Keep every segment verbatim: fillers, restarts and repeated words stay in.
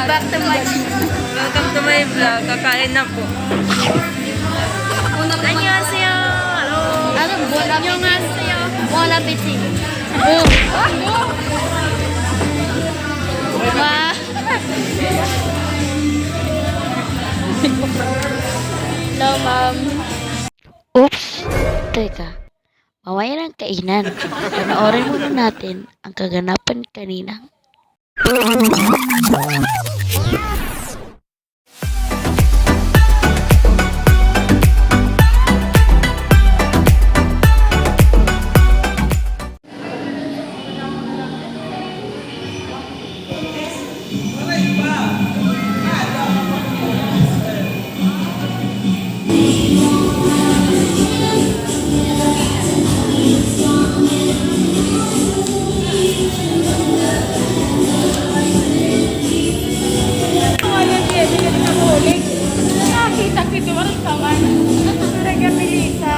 Back to my, welcome to my vlog. Kakain na po. 안녕하세요. Hello. Ano? Bon appetit. 안녕하세요. Bon appetit. Oh. Wow. Hello, ma'am. Oops. Teka. Mamaya ng kainan. Panoorin muna natin ang kaganapan kanina. Nakita ko ito, walang kaman. Talaga, Melissa.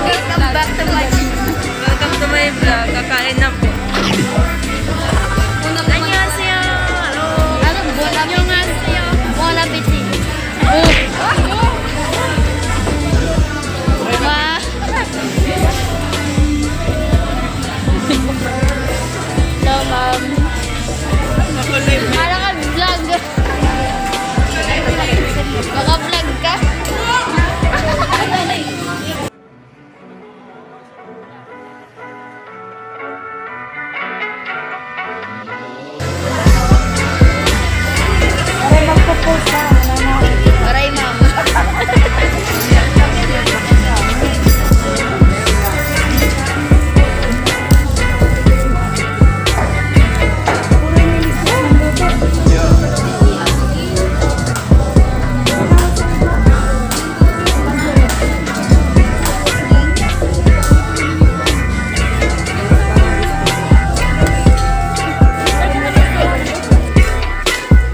Welcome back to my, welcome to my vlog. Kakain na po. 안녕하세요. Hello. 안녕하세요. Bon appetit. Wow. Hello, ma'am. Para ka vlog. Naka-vlog ka? Aray, magpo-post na. Aray, ma'am.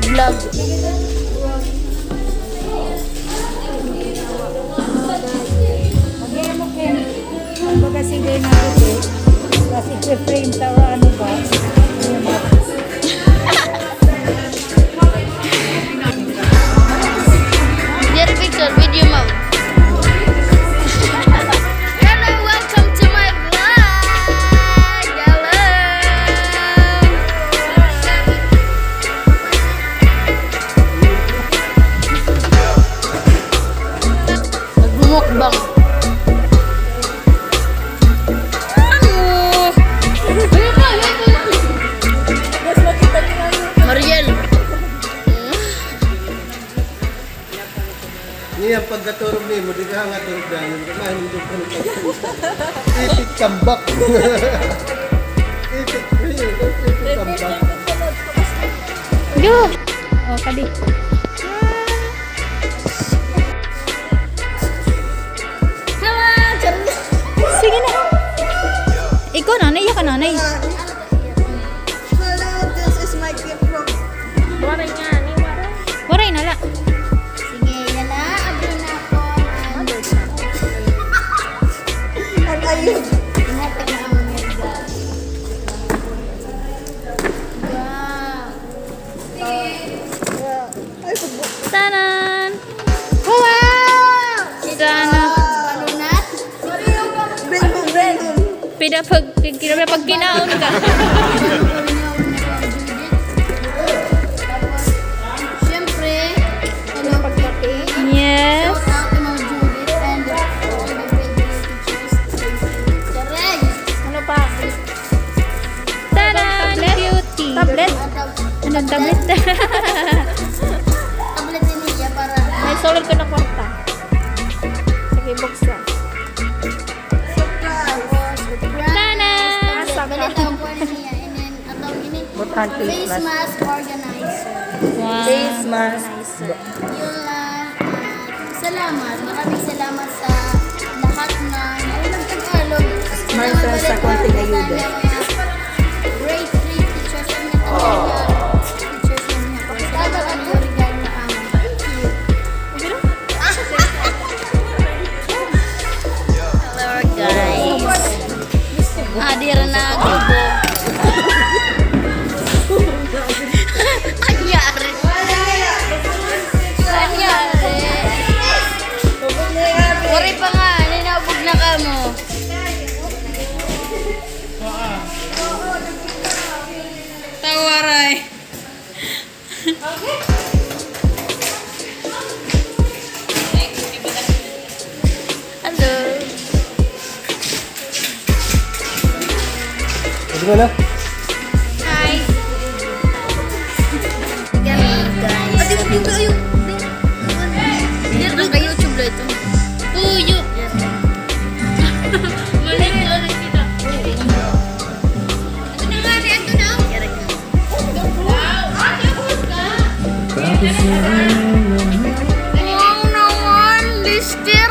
Vlog. Kumbaga, sige nga, ito. Tapos i-frame sa ano ba? Diri picture, video, ma'am. Hello, welcome to my vlog. Hello. Nagmumukbang. Ano? Mariel. Niya, pagkaturog nimo, di ka nga turog dayon. Kamahin mo ka ng pagkaturog. Epic comeback. Epic, epic comeback. Yo! O, kadi. Hello! Sige na. Ikaw, nanay, iya ka, nanay. Hello, this is my gift from... Waray nga, ni waray. Waray na la. Sige, yana, abro na ako. Ang ayun. Wow. Tanan! Wow! Sana. Pida pag, pagkinaon ka. Tapos, syempre, hello, Kitty. Yes. Shout out to Ma'am Judith and all the grade three teachers. Correct. Ano pa? Tanan! Tablet? Beauty. Tablet? Ano, tablet? Tablet din niya para may sulod ko na kwarta. Sige, buksan. Surprise! Surprise! Tanan! Balita ko niya, inin, atong inin, face mask organizer. Wow. Face mask. Yun lang. Salamat. Maraming salamat sa lahat ng, ay, nagtagalog. Salamat sa konting ayuda. Grade three teachers and mga teachers and mga. Salamat ang regalo na amo. Thank you. Hello, guys. Ah, diri na ako. Anyari. Anyari. Wari pa nga, ninabog na kamo. Tawaray. Hello. Pwede mo na? Hi. Yan, guys. Ate, ate, ate, ayun. Hindi, naka-YouTube na ito. Uyo. Mali, mali kita. Ito na nga, ate, ito na. Wow naman, mister.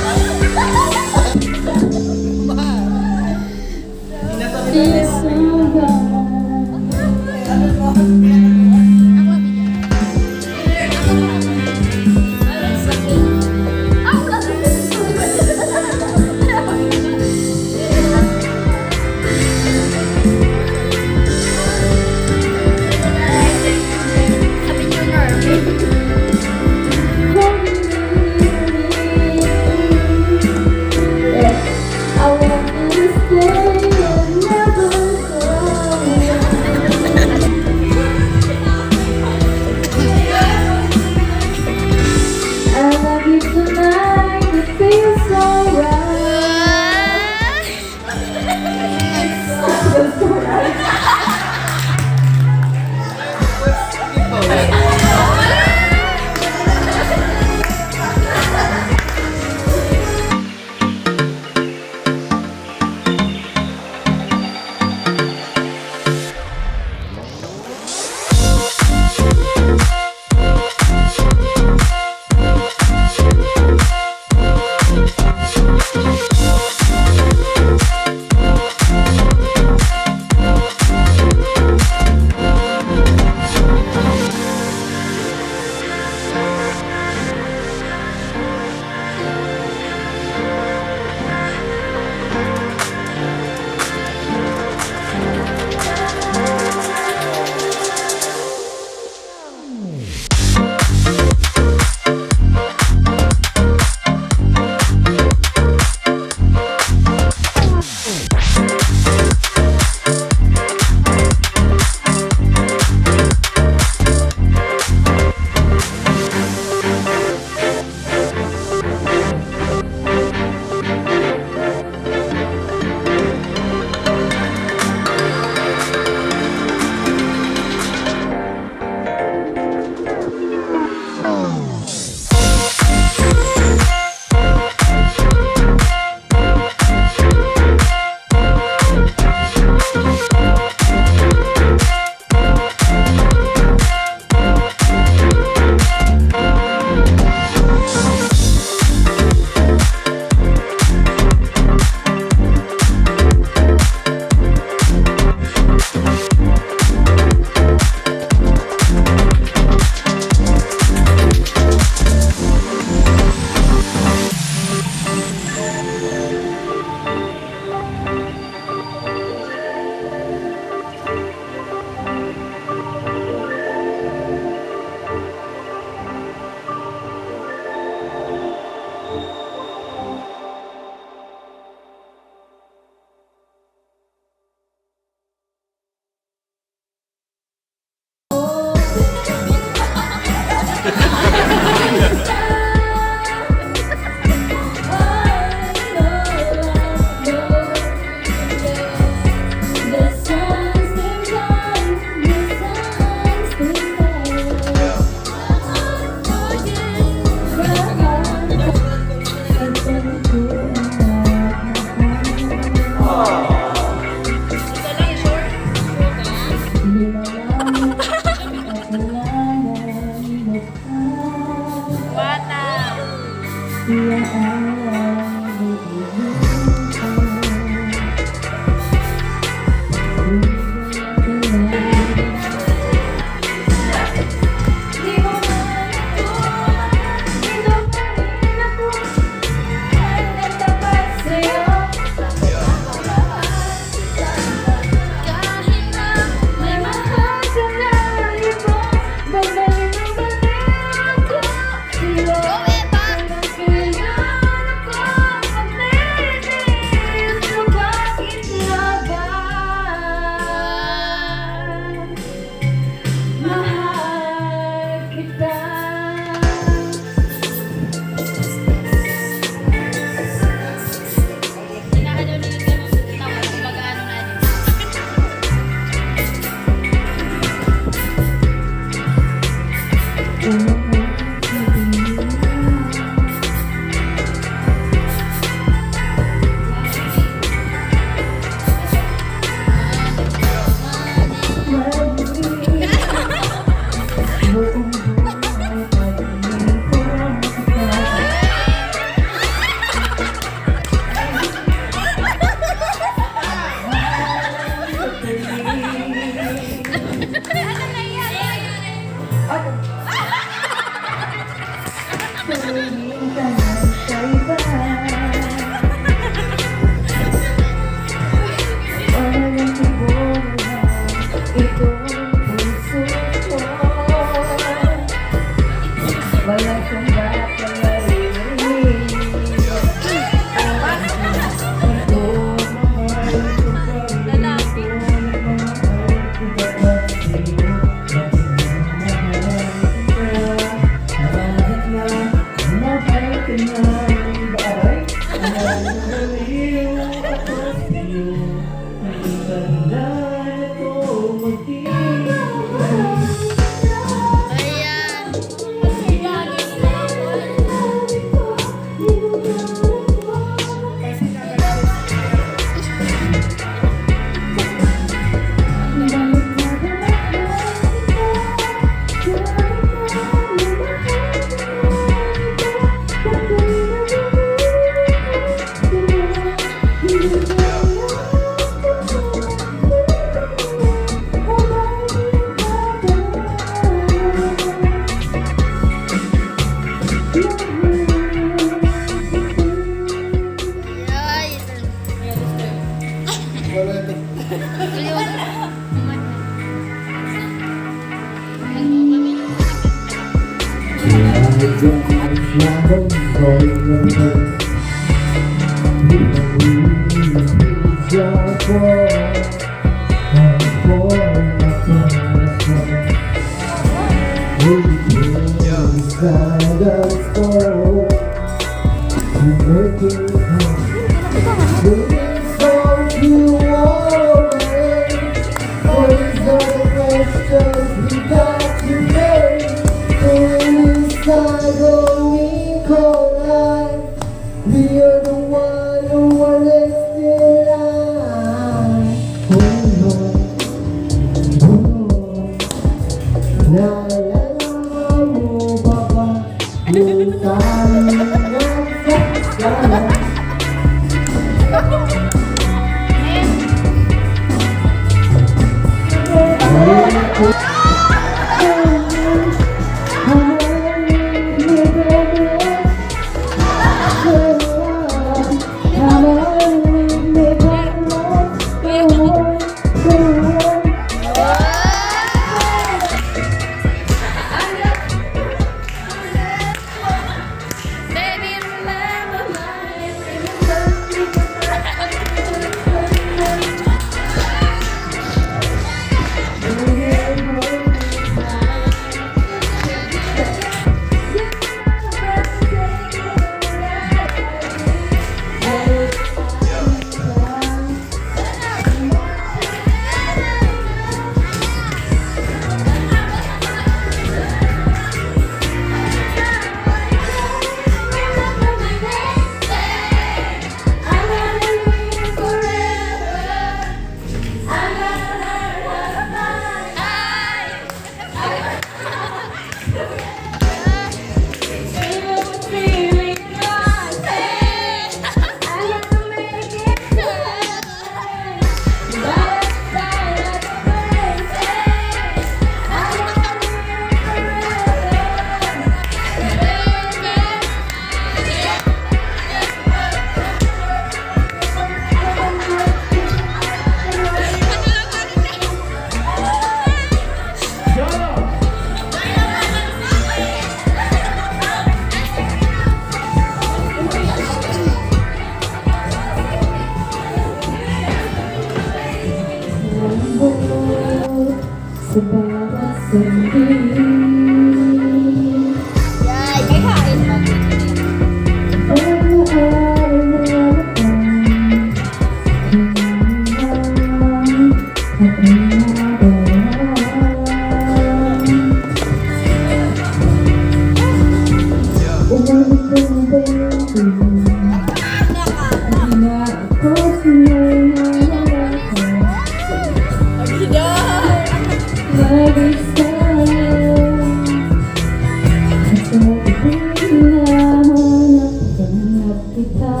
Kita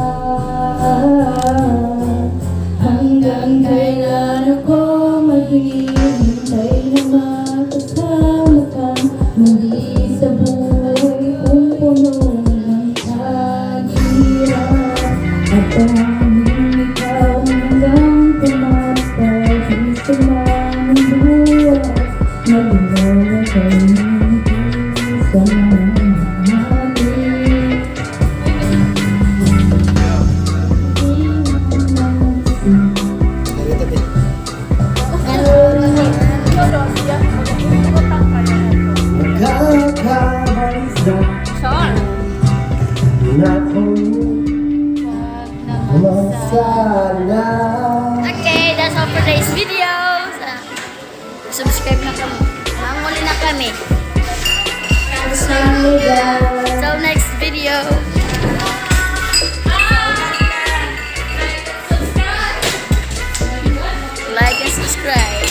hanggang kailan ako maghihintay na makasama ka? Hindi sa buhay kong puno ng paghihirap at tanging ikaw hanggang tumatawag sa mga buhay. Naglalakay ng puso sa mga hangin. Okay, that's all for today's video. Subscribe na kamo. Manguli na kami. Till next video. Like and subscribe.